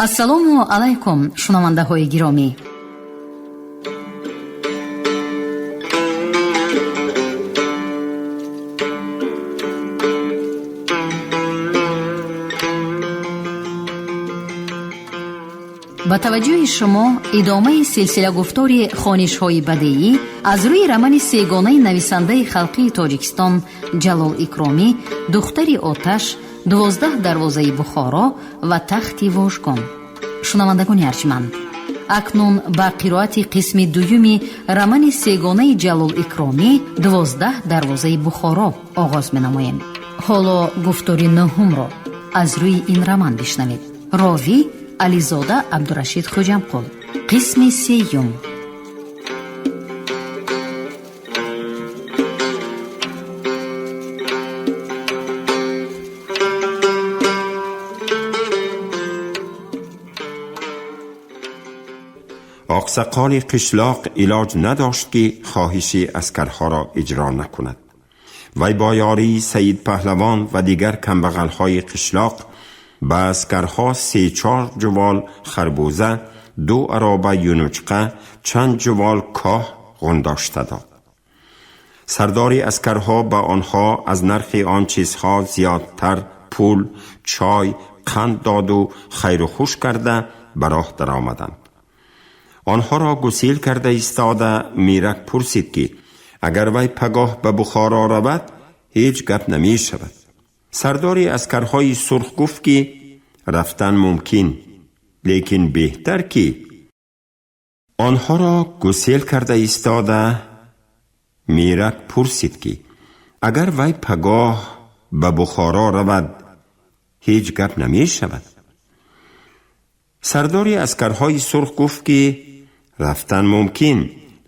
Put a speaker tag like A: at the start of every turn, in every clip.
A: Ассалому алайкум, шунавандаҳои гиромӣ. Ба таваҷҷӯҳи шумо идомаи силсилагуфтори хонишҳои бадеӣ аз рӯи романи сегонаи нависандаи халқии Тоҷикистон Ҷалол Икромӣ «Духтари оташ», 12 дарвозаи Бухоро ва тахти вожгон. Шунавандагони арҷманд, акнун ба қироати қисми дуюми романи сегонаи Ҷалол Икромӣ «12 дарвозаи Бухоро» оғоз менамоем. Ҳоло гуфтори нуҳумро аз рӯи ин роман бишнавед. Ровӣ Ализода Абдурашид Хоҷамқул. Қисми сеюм.
B: Oqsoqoli qishloq iloj надошт, ки хоҳиши аскарҳоро иҷро накунад. Вай бо ёрии Саид Паҳлавон ва дигар камбағалҳои қишлоқ ба аскарҳо се-чор ҷувол харбуза, ду ароба юнучқа, чанд ҷувол коҳ ғундошта дод. Сардори аскарҳо ба онҳо аз нархи он чизҳо зиёдтар пул, чой, қанд доду хайру хуш карда ба роҳ даромаданд. Онҳоро гусел карда истода Мирак пурсид, ки агар вай пагоҳ ба Бухоро равад, ҳеҷ гап намешавад. Сардори аскарҳои сурх гуфт, ки рафтан мумкин, лекин беҳтар ки онҳоро гусел карда истода Мирак пурсид, ки агар вай пагоҳ ба Бухоро равад, ҳеҷ гап намешавад. Сардори аскарҳои сурх гуфт, ки рафтан мумкин,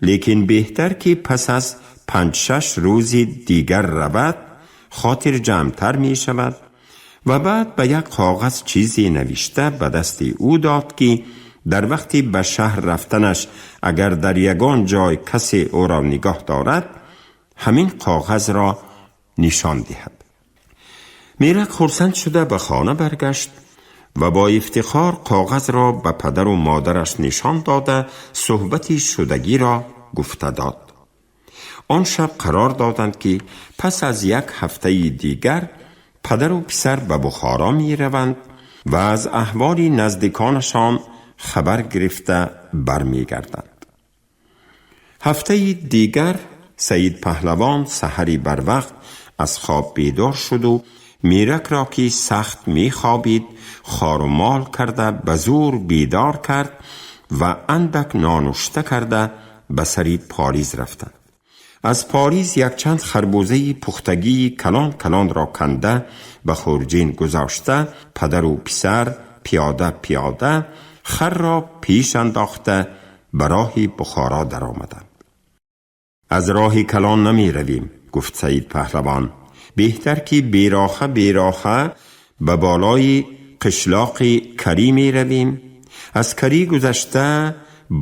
B: лекин беҳтар ки пас аз панҷ-шаш рӯзи дигар равад, хотирҷамътар мешавад. Ва баъд ба як коғаз чизе навишта ба дасти ӯ дод, ки дар вақти ба шаҳр рафтанаш агар дар ягон ҷой касе ӯро нигоҳ дорад, ҳамин коғазро нишон диҳад. Мирак хурсанд шуда ба хона баргашт ва бо ифтихор коғазро ба падару модараш нишон дода суҳбати шудагиро гуфта дод. Он шаб қарор доданд, ки пас аз як ҳафтаи дигар падару писар ба Бухоро мераванд ва аз аҳволи наздиконашон хабар гирифта бармегарданд. Ҳафтаи дигар Саид Паҳлавон саҳари барвақт аз хоб бедор шуду Миракро, ки сахт мехобид, хорумол карда ба зур бедор кард ва андак нонушта карда ба сари полиз рафтанд. Аз полиз якчанд харбузаи пухтагии калон калонро канда ба хурҷин гузошта, падару писар пиёда пиёда харро пеш андохта ба роҳи Бухоро даромаданд. Аз роҳи калон намеравем, гуфт Саид Паҳлавон, беҳтар ки бероха бероха ба болои қишлоқи Карӣ меравем, аз Карӣ гузашта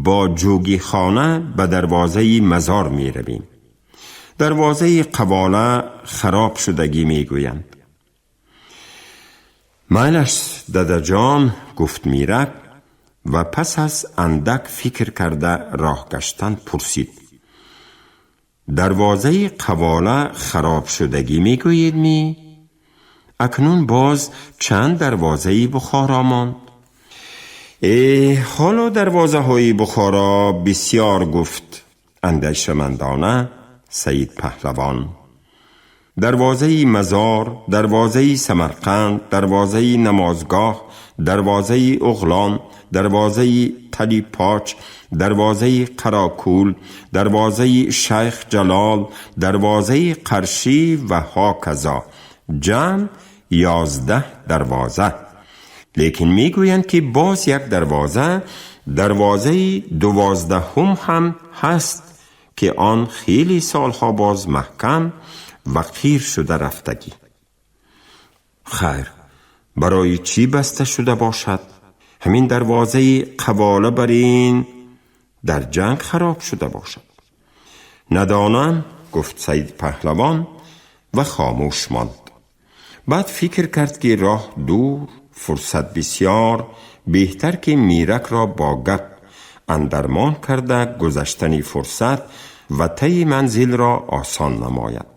B: бо ҷугихона ба дарвозаи мазор меравем. Дарвозаи қавола хароб шудагӣ мегӯянд. Майлаш, дадаҷон, гуфт Мирак ва пас аз андак фикр карда роҳ гаштан пурсид: дарвозаи қавола хароб шудагӣ мегӯед ми? Акнун боз чанд дарвозаи Бухоро монд? Э, ҳоло дарвозаҳои Бухоро бисёр, гуфт андешамандона Саид Паҳлавон. Дарвозаи мазор, дарвозаи Самарқанд, дарвозаи намозгоҳ, дарвозаи Уғлон, дарвозаи Тали Поч, дарвозаи Қаракул, дарвозаи Шайх Ҷалол, дарвозаи Қаршӣ ва ҳоказо, ҷамъ 11 дарвоза. Лекин мегӯянд, ки боз як дарвоза, дарвозаи дувоздаҳум ҳам ҳаст, ки он хеле солҳо боз маҳкам ва қир шуда рафтагӣ. Хайр, барои чӣ баста шуда бошад? Ҳамин дарвозаи қавола бар ин дар ҷанг хароб шуда бошад. Надонам, гуфт Саид Паҳлавон ва хомӯш монд. Баъд фикр кард, ки роҳ дур, фурсат бисёр, беҳтар ки Миракро бо гап андармон карда гузаштани фурсат ва таи манзилро осон намояд.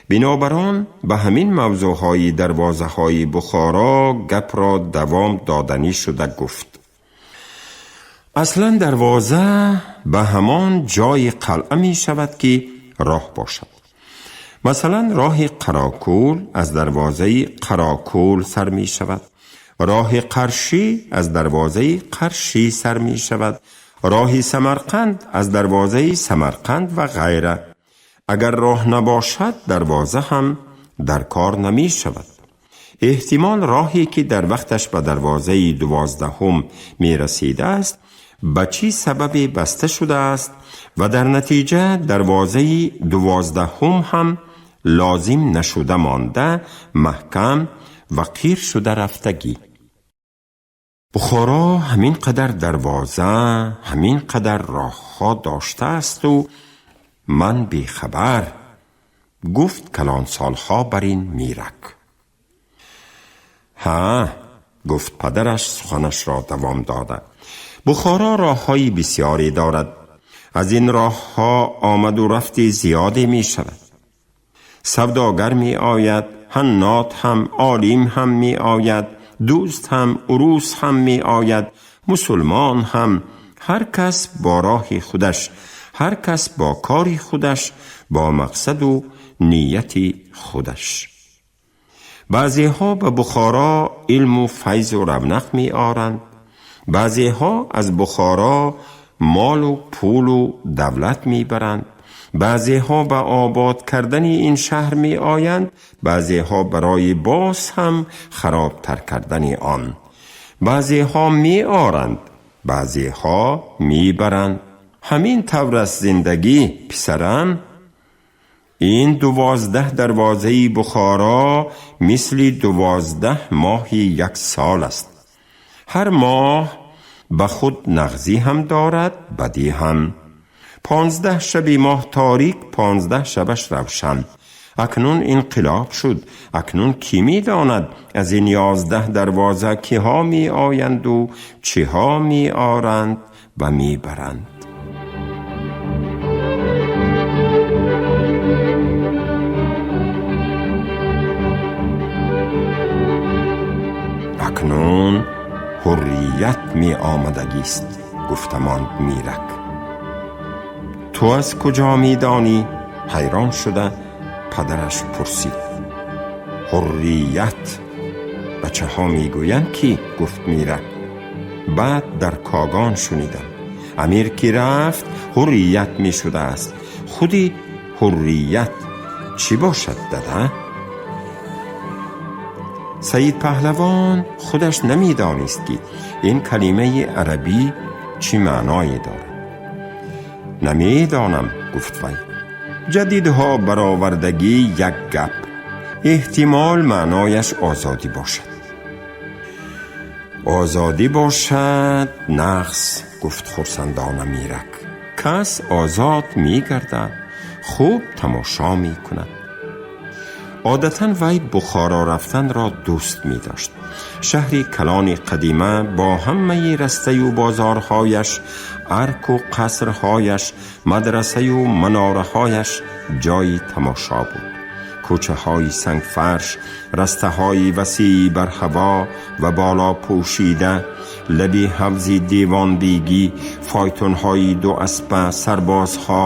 B: Бинобар он ба ҳамин мавзӯъҳои дарвозаҳои Бухоро гапро давом доданӣ шуда гуфт: аслан дарвоза ба ҳамон ҷои қалъа мешавад, ки роҳ бошад. Масалан, роҳи Қаракӯл аз дарвозаи Қаракӯл сар мешавад, роҳи Қаршӣ аз дарвозаи Қаршӣ сар мешавад, роҳи Самарқанд аз дарвозаи Самарқанд ва ғайра. Агар роҳ набошад, дарвоза ҳам дар кор намешавад. Эҳтимол роҳе ки дар вақташ ба дарвозаи 12 мерасидааст, ба чӣ сабабе баста шудааст ва дар натиҷа дарвозаи 12 ҳам лозим нашуда монда, маҳкам ва қир шуда рафтагӣ. Бухоро ҳамин қадар дарвоза, ҳамин қадар роҳҳо доштаасту ман бехабар, гуфт калонсолҳо бар ин Мирак. Ҳа, гуфт падараш суханашро давом дода, Бухоро роҳҳои бисёре дорад. Аз ин роҳҳо омаду рафти зиёде мешавад. Савдогар меояд, ҳаннот ҳам, олим ҳам меояд, дӯст ҳам, урус ҳам меояд, мусулмон ҳам. Ҳар кас бо роҳи худаш, ҳар кас бо кори худаш, бо мақсаду нияти худаш. Баъзеҳо ба Бухоро илму файзу равнақ меоранд, баъзеҳо аз Бухоро молу пулу давлат мебаранд, баъзеҳо ба обод кардани ин шаҳр меоянд, баъзеҳо барои боз ҳам харобтар кардани он. Баъзеҳо меоранд, баъзеҳо мебаранд. Ҳамин тавр аст зиндагӣ, писарам. Ин 12 дарвозаи Бухоро мисли 12 моҳи як сол аст. Ҳар моҳ ба худ нағзӣ ҳам дорад, бадӣ ҳам. 15 шаби моҳ торик, 15 шабаш равшан. Акнун инқилоб шуд. Акнун кӣ медонад аз ин 11 дарвоза киҳо меоянду чиҳо меоранд ва мебаранд. Акнун ҳуррият меомадагист, гуфтамонд Мирак. Ту аз куҷо медонӣ? Ҳайрон шуда падараш пурсид. Ҳуррият бачаҳо мегӯянд ки, гуфт Мирак. Баъд дар Когон шунидам. Амир ки рафт, ҳуррият мешудааст. Худи ҳуррият чӣ бошад, дада? Саид Паҳлавон худаш намедонист, ки ин калимаи арабӣ чӣ маъное дорад. Намедонам, гуфт вай. Ҷадидҳо баровардагӣ як гап. Эҳтимол маънояш озодӣ бошад. Озодӣ бошад нағз, гуфт хурсандона Мирак. Кас озод мегардад, хуб тамошо мекунад. Одатан вай Бухоро рафтанро дӯст медошт. Шаҳри калони қадима бо ҳамаи растаю бозорҳояш, арку қасрҳояш, мадрасаю манораҳояш ҷои тамошо буд. Кӯчаҳои сангфарш, растаҳои васеи бар ҳаво ва боло пӯшида, лаби ҳавзи девонбегӣ, фойтунҳои дуаспа, сарбозҳо,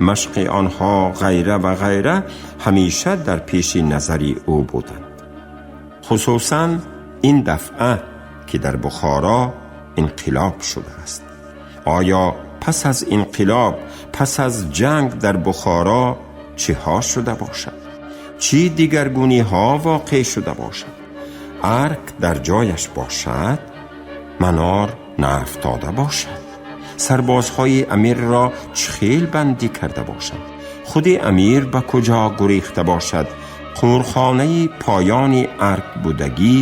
B: машқи онҳо, ғайра ва ғайра ҳамеша дар пеши назари ӯ буданд. Хусусан ин дафъа ки дар Бухоро инқилоб шудааст. Оё пас аз инқилоб, пас аз ҷанг дар Бухоро чиҳо шуда бошад? Чӣ дигаргуниҳо воқеъ шуда бошад? Арк дар ҷояш бошад, манор наафтода бошад, сарбозҳои амирро чӣ хел бандӣ карда бошад, худи амир ба куҷо гурехта бошад, қӯрхонаи поёни арк будагӣ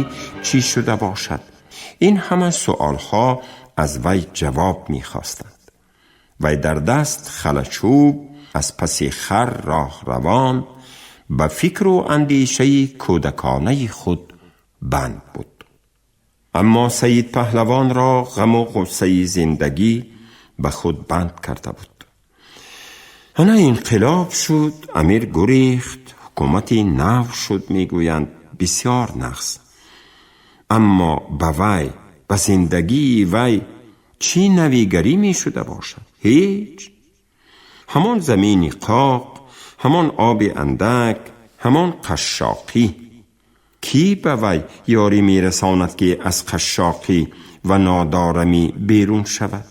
B: чӣ шуда бошад? Ин ҳама суолҳо аз вай ҷавоб мехостанд. Вай дар даст халачӯб аз паси хар роҳ равон ба фикру андешаи кӯдаконаи худ банд буд. Аммо Саид Паҳлавонро ғаму ғуссаи зиндагӣ ба худ банд карда буд. Ана инқилоб шуд, амир гурехт, ҳукумати нав шуд, мегӯянд, бисёр нағз. Аммо ба вай, ба зиндагии вай чӣ навигарӣ мешуда бошад? Ҳеҷ. Ҳамон замини қоқ, ҳамон оби андак, ҳамон қашшоқӣ. Кӣ ба вай ёрӣ мерасонад, ки аз қашшоқӣ ва нодорамӣ берун шавад?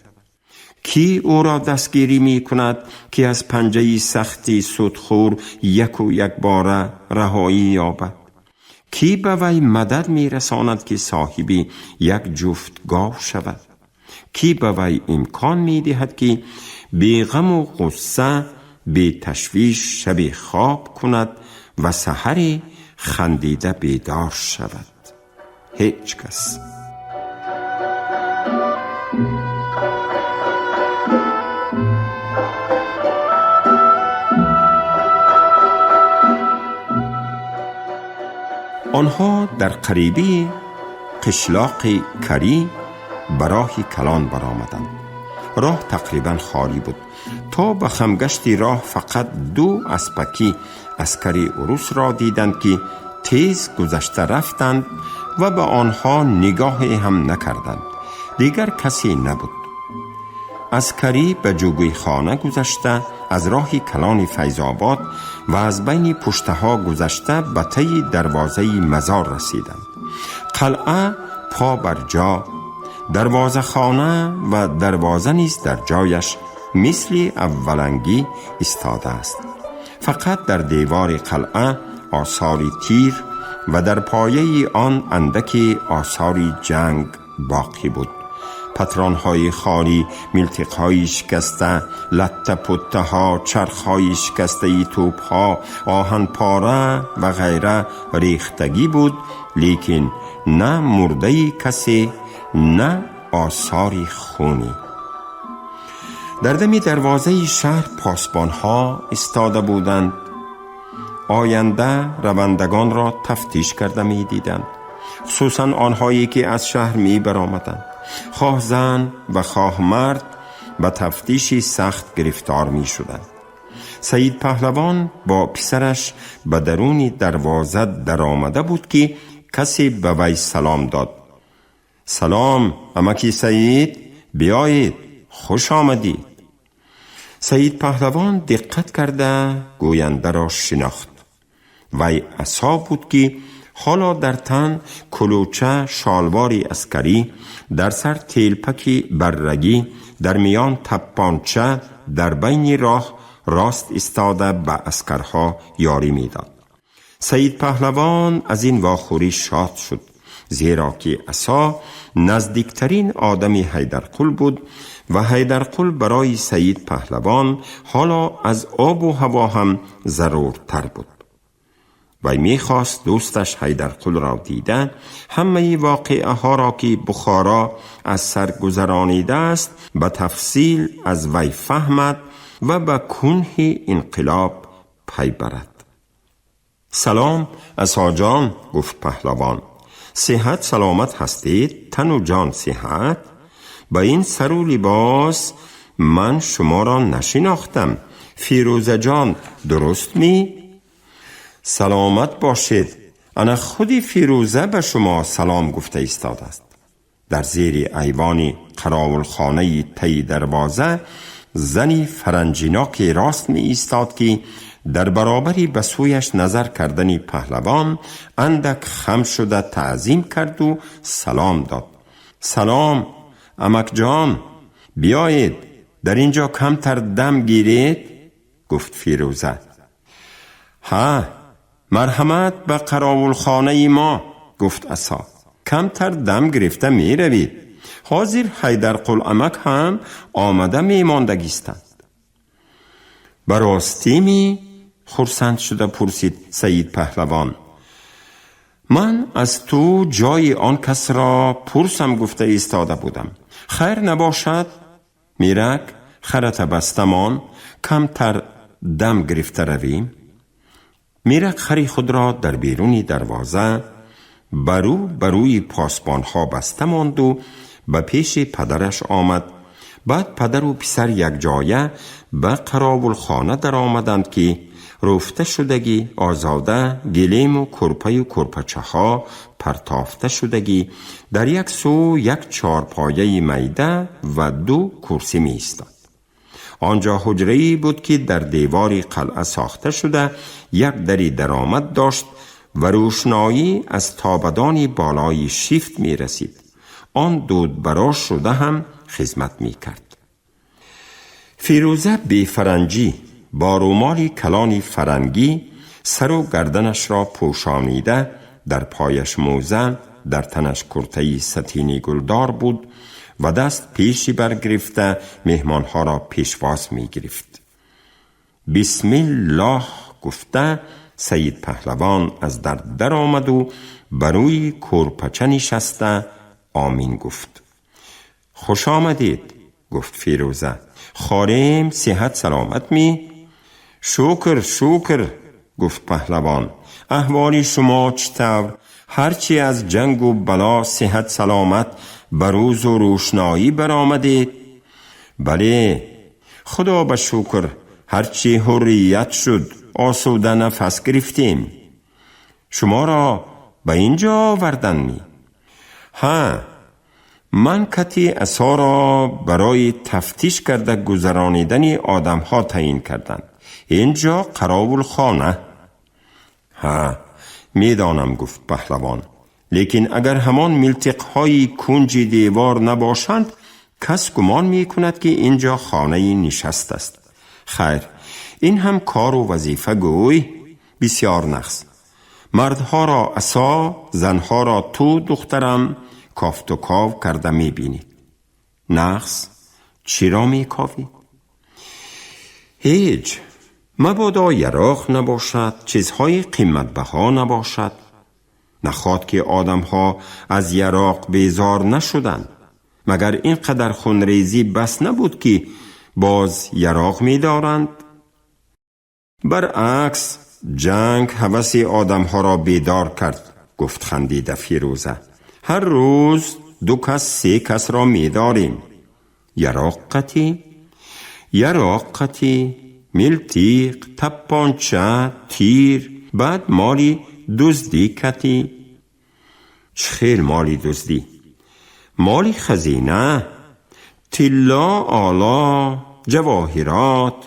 B: Кӣ ӯро дастгирӣ мекунад, ки аз панҷаи сахти судхӯр яку якбора раҳоӣ ёбад? Кӣ ба вай мадад мерасонад, ки соҳиби як ҷуфт гов шавад? Кӣ ба вай имкон медиҳад, ки беғаму ғусса, беташвиш шаби хоб кунад ва саҳаре хандида бедор шавад? Ҳеҷ кас. Онҳо дар қарибии қишлоқи Карӣ ба роҳи калон баромаданд. Роҳ тақрибан холӣ буд. То ба хамгашти роҳ фақат ду аспакӣ аскари урусро диданд, ки тез гузашта рафтанд ва ба онҳо нигоҳе ҳам накарданд. Дигар касе набуд. Аз Карӣ ба Ҷугӯйхона гузашта, аз роҳи калони Файзобод ва аз байни пуштаҳо гузашта ба таи дарвозаи мазор расиданд. Қалъа по бар ҷо, дарвозахона ва дарвоза низ дар ҷояш мисли аввалангӣ истодааст. Фақат дар девори қалъа осори тир ва дар пояи он андаки осори ҷанг боқӣ буд. Патронҳои холӣ, милтиқҳои шикаста, латта-путтаҳо, чархҳои шикастаи тӯбҳо, оҳанпора ва ғайра рехтагӣ буд, лекин на мурдаи касе, на осори хунӣ. Дар дами дарвозаи шаҳр посбонҳо истода буданд. Оянда равандагонро тафтиш карда медиданд, хусусан онҳое ки аз шаҳр мебаромаданд. Хоҳ зан ва хоҳ мард ба тафтиши сахт гирифтор мешуданд. Саид Паҳлавон бо писараш ба даруни дарвоза даромада буд, ки касе ба вай салом дод. Салом, амаки Саид, биёед, хуш омадид. Саид Паҳлавон диққат карда гӯяндаро шинохт. Вай асо буд, ки ҳоло дар тан кулуча шолвори аскарӣ, дар сар телпаки баррагӣ, дар миён таппонча, дар байни роҳ рост истода ба аскарҳо ёрӣ медод. Саид Паҳлавон аз ин вохӯрӣ шод шуд, зеро ки асо наздиктарин одами Ҳайдарқул буд ва Ҳайдарқул барои Саид Паҳлавон ҳоло аз обу ҳаво ҳам заруртар буд. Вай мехост дӯсташ Ҳайдарқулро дида ҳамаи воқеаҳоро, ки Бухоро аз сар гузаронидааст, ба тафсил аз вай фаҳмад ва ба кунҳи инқилоб пай барад. Салом, асоҷон, гуфт паҳлавон. Сиҳат саломат ҳастед? Тану ҷон сиҳат? Ба ин сару либос ман шуморо нашинохтам. Фирӯзаҷон, дуруст ми? Саломат бошед. Ана худи Фирӯза ба шумо салом гуфта истодааст. Дар зери айвони қаровулхонаи таи дарвоза зани фаранҷиноке рост меистод, ки дар баробари ба сӯяш назар кардани паҳлавон андак хам шуда таъзим карду салом дод. Салом, амакҷон, биёед, дар ин ҷо камтар дам гиред, гуфт Фирӯза. Ҳа, марҳамат ба қаровулхонаи мо, гуфт асо. Камтар дам гирифта меравед. Ҳозир Ҳайдарқул амак ҳам омада мемондагистанд. Ба ростӣ ми? Хурсанд шуда пурсид Саид Паҳлавон. Ман аз ту ҷои он касро пурсам гуфта истода будам. Хайр набошад, Мирак, харата бастамон, камтар дам гирифта равем. Мирак хари худро дар беруни дарвоза Бару ба рӯи посбонҳо баста монду ба пеши падараш омад. Баъд падару писар якҷоя ба қаровулхона даромаданд, ки руфта шудагӣ, озода, гилему кӯрпаю кӯрпачаҳо партофта шудагӣ, дар як сӯ як чорпояи майда ва ду курсӣ меистод. Он ҷо ҳуҷрае буд, ки дар девори қалъа сохта шуда, як дари даромад дошт ва рӯшноӣ аз тобадони болои шифт мерасид. Он дудбарош шуда ҳам хизмат мекард. Фирӯза бефаранҷӣ бо рӯмоли калони фарангӣ сару гарданашро пӯшонида, дар пояш мӯза, дар танаш куртаи сатини гулдор буд ва даст пеши баргирифта меҳмонҳоро пешвоз мегирифт. Бисмиллоҳ гуфта, Саид Паҳлавон аз дар даромаду ба рӯи кӯрпача нишаста омин гуфт. Хуш омадед, гуфт Фирӯза. Хорем, сиҳат саломат ми? Шукр, шукр, гуфт паҳлавон. Аҳволи шумо чӣ тавр? Ҳарчи аз ҷангу бало сиҳат саломат ба рӯзу рӯшноӣ баромадед? Бале, худо ба шукр, ҳарчи ҳуррият шуд, осуда нафас гирифтем. Шуморо ба ин ҷо овардан ми? Ҳа, ман кати асоро барои тафтиш карда гузаронидани одамҳо таъин карданд. Ин ҷо қаровулхона. Ҳа, медонам, гуфт паҳлавон, лекин агар ҳамон милтиқҳои кунҷи девор набошанд, кас гумон мекунад, ки ин ҷо хонаи нишаст аст. Хайр, ин ҳам кору вазифа гӯй, бисёр нағз. Мардҳоро асо, занҳоро ту, духтарам, кофту ков карда мебинед. Нағз, чиро мековӣ? Ҳеҷ, мабодо яроқ набошад, чизҳои қиматбаҳо набошад. Наход ки одамҳо аз яроқ безор нашуданд? Магар ин қадар хунрезӣ бас набуд, ки боз яроқ медоранд? Баръакс, ҷанг ҳаваси одамҳоро бедор кард, гуфт хандида Фирӯза. Ҳар рӯз ду кас, се касро медорем. Яроқ қатӣ, яроқ қатӣ, милтиқ, таппонча, тир, баъд моли дуздӣ катӣ. Чӣ хел моли дуздӣ? Моли хазина, тилло, оло, ҷавоҳирот.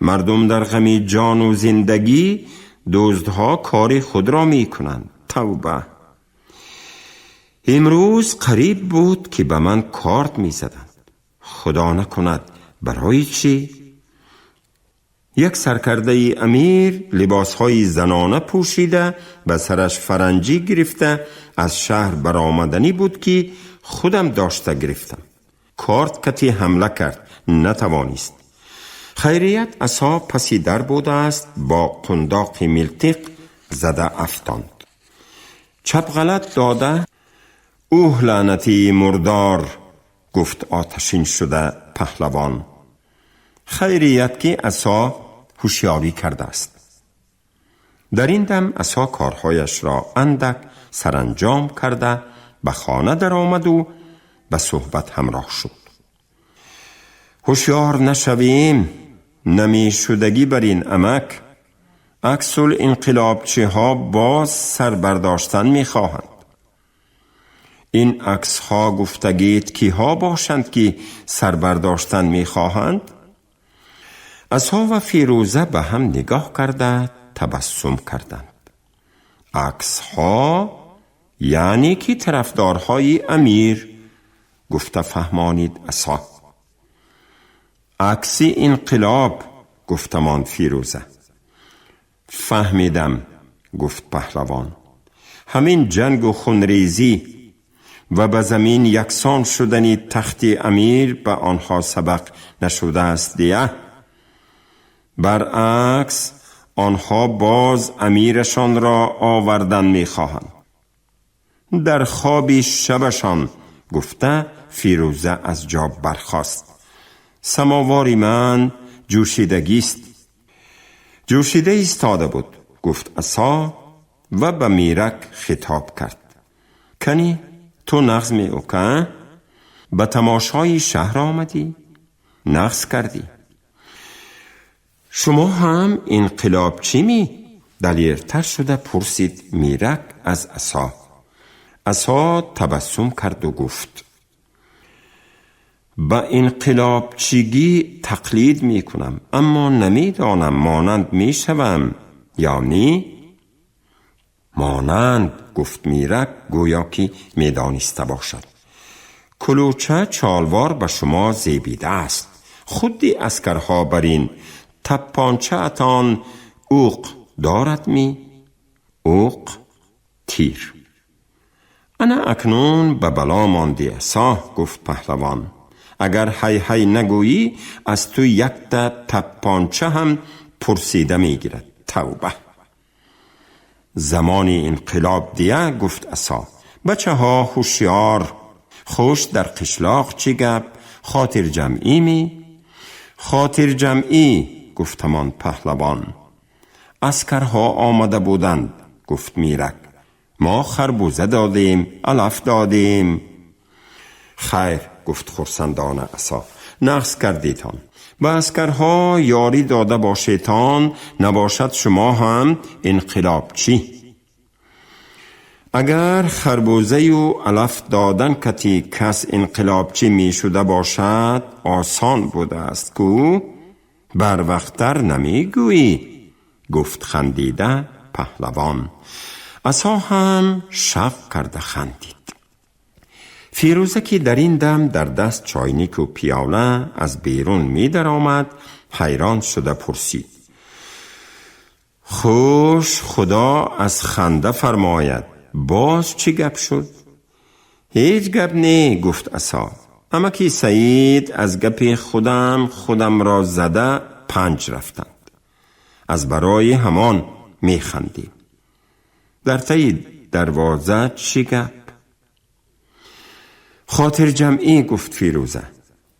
B: Мардум дар ғами ҷону зиндагӣ, дуздҳо кори худро мекунанд. Тавба, имрӯз қариб буд, ки ба ман корд мезаданд. Худо накунад, барои чӣ? Як саркардаи амир либосҳои занона пӯшида, ба сараш фаранҷӣ гирифта, аз шаҳр баромаданӣ буд, ки худам дошта гирифтам. Корд кати ҳамла кард, натавонист. Хайрият, асо паси дар будааст, бо қундоқи милтиқ зада афтонд. Чапғалат дода, уҳ, лаънатии мурдор, гуфт оташин шуда паҳлавон. Хайрият, ки асо ҳушёрӣ кардааст. Дар ин дам асо корҳояшро андак саранҷом карда, ба хона даромаду ба суҳбат ҳамроҳ шуд. Ҳушёр нашавем, намешудагӣ бар ин амак. Аксул инқилобчиҳо боз сар бардоштан мехоҳанд. Ин аксҳо гуфтагид киҳо бошанд, ки сар бардоштан мехоҳанд? Асо ва Фирӯза ба ҳам нигоҳ карда табассум карданд. Аксҳо яъне ки тарафдорҳои амир, гуфта фаҳмонид асо. Акси инқилоб, гуфтамон Фирӯза. Фаҳмидам, гуфт паҳлавон. Ҳамин ҷангу хунрезӣ ва ба замин яксон шудани тахти амир ба онҳо сабақ нашудааст дия. Баръакс, онҳо боз амирашонро овардан мехоҳанд. Дар хоби шабашон, гуфта Фирӯза аз ҷо бархост. Самовари ман ҷӯшидагист. Ҷӯшида истода буд, гуфт асо ва ба Мирак хитоб кард: «Кани, ту нағз меока? Ба тамошои шаҳр омадӣ, нағз кардӣ. Шумо ҳам инқилобчӣ мӣ?» Далертар шуда пурсид Мирак аз Асо. Асо табассум карду гуфт: «Ба инқилобчигӣ тақлид мекунам, аммо намедонам, монанд мешавам ё не». «Монанд», гуфт Мирак, гӯё ки медониста бошад. «Кулуча чолвор ба шумо зебидааст, худди аскарҳо бар ин. Таппончаатон уқ дорад мӣ?» Уқ — тир. «Ана акнун ба бало мондӣ, Асо», гуфт паҳлавон. «Агар ҳай-ҳай нагӯӣ, аз ту якта таппонча ҳам пурсида мегирад. Тавба, замони инқилоб дия», гуфт Асо. «Бачаҳо, ҳушёр! Хуш, дар қишлоқ чӣ гап? Хотирҷамъӣ мӣ?» «Хотирҷамъӣ», гуфтамон паҳлавон. «Аскарҳо омада буданд», гуфт Мирак. «Мо харбуза додем, алаф додем». «Хайр», гуфт хурсандона Асо, «нағз кардетон. Ба аскарҳо ёрӣ дода бошетон, набошад шумо ҳам инқилобчӣ. Агар харбузаю алаф додан кати кас инқилобчӣ мешуда бошад, осон будааст ку барвақттар намегӯӣ», гуфт хандида паҳлавон. Асо ҳам шавқ карда хандид. Фирӯза, ки дар ин дам дар даст чойнику пиёла аз берун медаромад, ҳайрон шуда пурсид: «Хуш, Худо аз ханда фармояд, боз чӣ гап шуд?» «Ҳеҷ гап не», гуфт Асо. «Амаки Саид аз гапи худам худамро зада панҷ рафтанд. Аз барои ҳамон механдем. Дар таи дарвоза чӣ гап?» «Хотирҷамъӣ», гуфт Фирӯза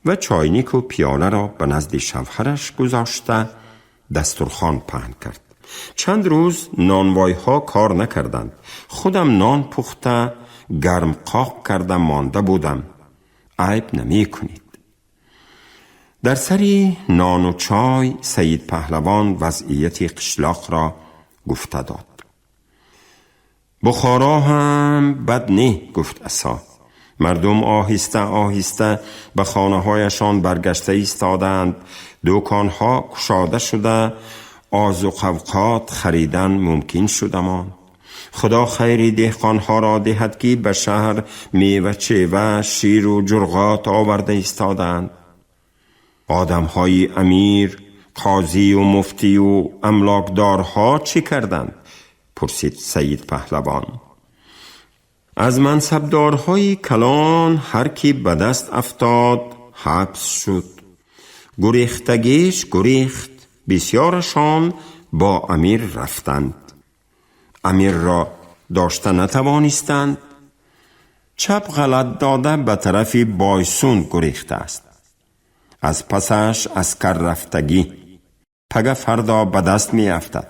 B: ва чойнику пиёларо ба назди шавҳараш гузошта, дастурхон паҳн кард. «Чанд рӯз нонвойҳо кор накарданд. Худам нон пухта, гармқоқ карда монда будам. Айб намекунед». Дар сари нону чой Саид Паҳлавон вазъияти қишлоқро гуфта дод. «Бухоро ҳам бад не», гуфт Асо. «Мардум оҳиста оҳиста ба хонаҳояшон баргашта истодаанд. Дӯконҳо кушода шуда, озуқавқот харидан мумкин шудамон. Худо хайри деҳқонҳоро диҳад, ки ба шаҳр мева-чева, ширу ҷурғот оварда истодаанд. Одамҳои амир, қозию муфтию амлокдорҳо чӣ карданд?» пурсид Саид Паҳлавон. «Аз мансабдорҳои калон ҳар ки ба даст афтод, ҳабс шуд. Гурехтагиш гурехт, бисёрашон бо амир рафтанд. Амирро дошта натавонистанд. Чап ғалат дода, ба тарафи Бойсун гурехтааст. Аз пасаш аскар рафтагӣ, пага фардо ба даст меафтад.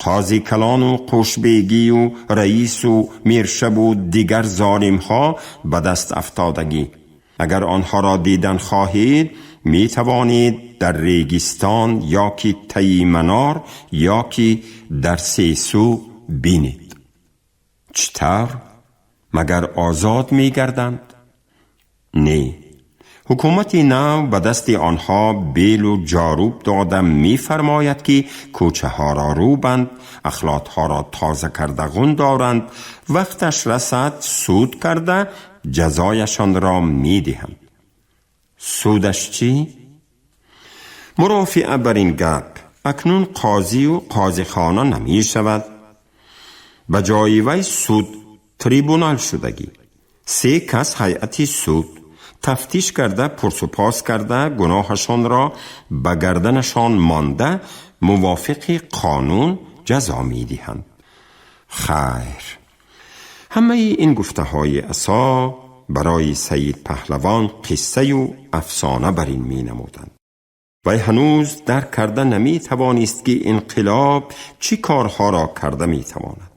B: Қози калону қӯшбегию раису миршабу дигар золимҳо ба даст афтодагӣ. Агар онҳоро дидан хоҳед, метавонед дар Регистон ё ки таи манор, ё ки дар Сесӯ бинед». «Чӣ тавр, магар озод мегарданд?» «Не, ҳукумати нав ба дасти онҳо белу ҷоруб дода, мефармояд, ки кӯчаҳоро рӯбанд, ахлотҳоро тоза карда ғун доранд. Вақташ расад, суд карда, ҷазояшонро медиҳанд». «Судаш чӣ?» «Мурофиа бар ин гап. Акнун қозию қозихона намешавад. Ба ҷои вай суд трибунал шудагӣ. Се кас ҳайати суд тафтиш карда, пурсупос карда, гуноҳашонро ба гарданашон монда, мувофиқи қонун ҷазо медиҳанд. Хайр, ҳамаи ин гуфтаҳои Асо барои Саид Паҳлавон қиссаю афсона бар ин менамуданд. Вай ҳанӯз дарк карда наметавонист, ки инқилоб чӣ корҳоро карда метавонад.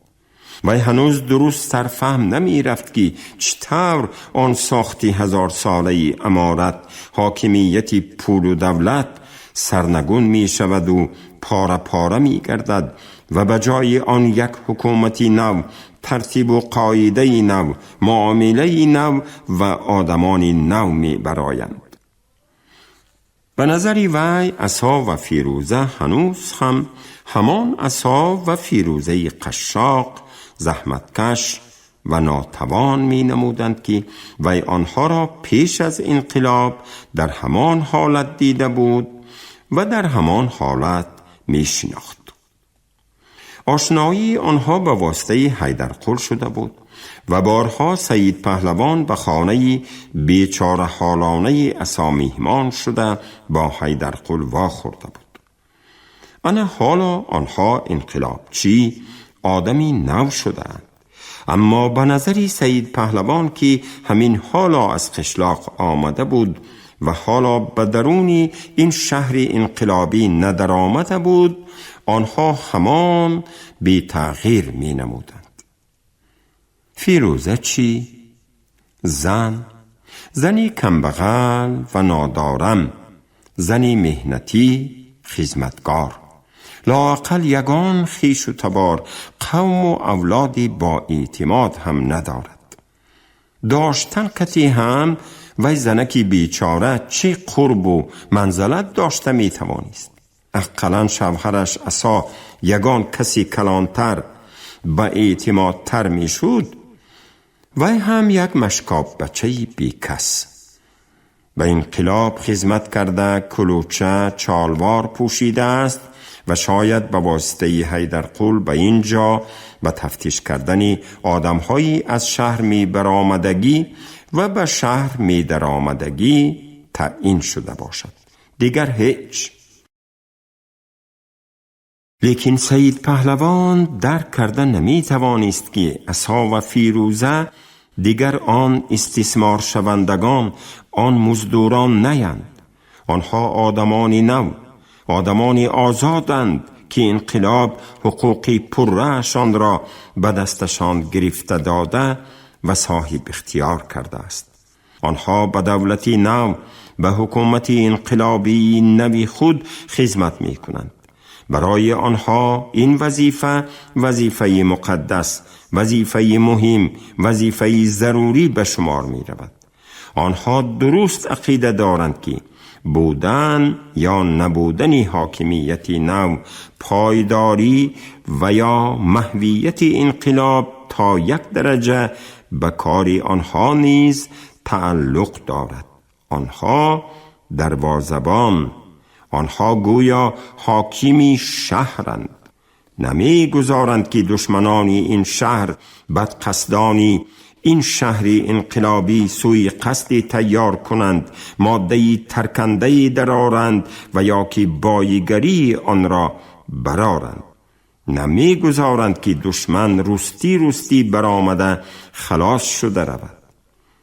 B: وی هنوز درست سرفهم نمی رفت که چطور آن ساختی هزار ساله امارت، حاکمیت پول و دولت سرنگون می شود و پاره پاره می گردد و به جای آن یک حکومتی نو، ترتیب و قاعده نو، معامله نو و آدمان نو می برایند. به نظر وی عصا و فیروزه هنوز هم همان عصا و فیروزه قشاق، زحمتکش و ناتوان می نمودند که وی آنها را پیش از انقلاب در همان حالت دیده بود و در همان حالت می شناخت. آشنایی آنها به واسطه حیدرقل شده بود و بارها سید پهلوان به خانه بیچاره حالانه عصا میهمان شده با حیدرقل واخورده بود. انا حالا آنها انقلابچی آدمی نو شدند، اما به نظر سید پهلوان که همین حالا از قشلاق آمده بود و حالا به درون این شهر انقلابی ندر آمده بود، آنها همان بی تغییر می نمودند. فیروزه چی؟ زنی کمبغل و نادارم، زنی مهنتی خدمتگار، لااقل یگان خویش و تبار، قوم و اولادی با اعتماد هم ندارد. داشتن کتی هم وی زنکی بیچاره چه قرب و منزلت داشته می توانست. اقلا شوهرش عصا یگان کسی کلانتر با اعتمادتر می شد. وی هم یک مشکاب بچه بی کس. به انقلاب خدمت کرده، کلوچه چالوار پوشیده است و شاید به واسطه حیدرقل به اینجا به تفتیش کردن آدمهایی از شهر می برآمدگی و به شهر می درآمدگی تعیین شده باشد. دیگر هیچ. لیکن سید پهلوان درک کرده نمی توانست که عصا و فیروزه دیگر آن استثمار شوندگان، آن مزدوران نیند. آنها آدمان نو، آدمان آزادند که انقلاب حقوقی پره‌شان را به دستشان گرفته داده و صاحب اختیار کرده است. آنها به دولتی نو، به حکومت انقلابی نوی خود خدمت می کنند. برای آنها این وظیفه، وظیفه مقدس، وظیفه مهم، وظیفه ضروری به شمار می رود. آنها درست عقیده دارند که بودن یا نبودن حاکمیت نو، پایداری و یا محویت انقلاب تا یک درجه به کار آنها نیز تعلق دارد. آنها دروازه‌بان، آنها گویا حاکمی شهرند. نمی گذارند که دشمنان این شهر، بدقصدانی این شهر انقلابی سوی قصد تیار کنند، ماده ترکنده درآرند و یا که بایگری آن را برآرند. نمی گذارند که دشمن رستی رستی برآمده خلاص شده رود.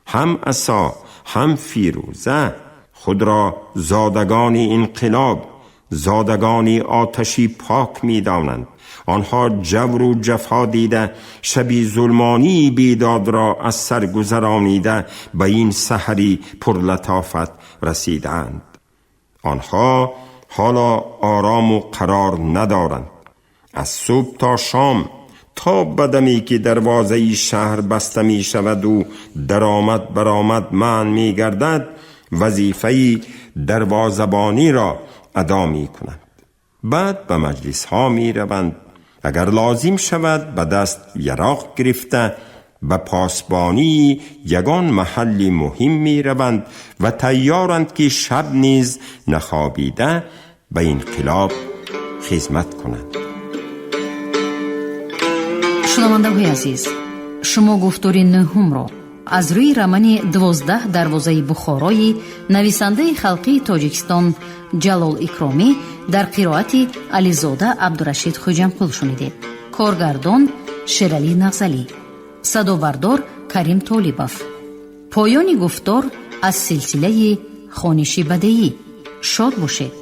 B: هم عصا هم فیروزه خود را زادگان انقلاب، زادگان آتشی پاک می دانند. آنها جور و جفا دیده، شبی ظلمانی بیداد را از سر گذرانیده به این سحری پرلطافت رسیدند. آنها حالا آرام و قرار ندارند. از صبح تا شام، تا بدمی که دروازه شهر بسته می شود و درآمد برآمد منع می گردد، وظیفه دروازه‌بانی را ادا می کنند. بعد به مجلس ها می روند. اگر لازم شود به دست یراق گرفته به پاسبانی یگان محل مهم می روند و تیارند که شب نیز نخوابیده به انقلاب خدمت کنند.
A: Шунавандаҳои азиз, шумо гуфтори нӯҳумро аз рӯи романи 12 дарвозаи Бухорои нависандаи халқии Тоҷикистон Ҷалол Икромӣ дар қироати Ализода Абдурашид Хуҷамқул шунидед. Коргардон Шералӣ Нағзалӣ, садобардор Карим Толибов. Поёни гуфтор аз силсилаи хониши бадеӣ. Шод бошед.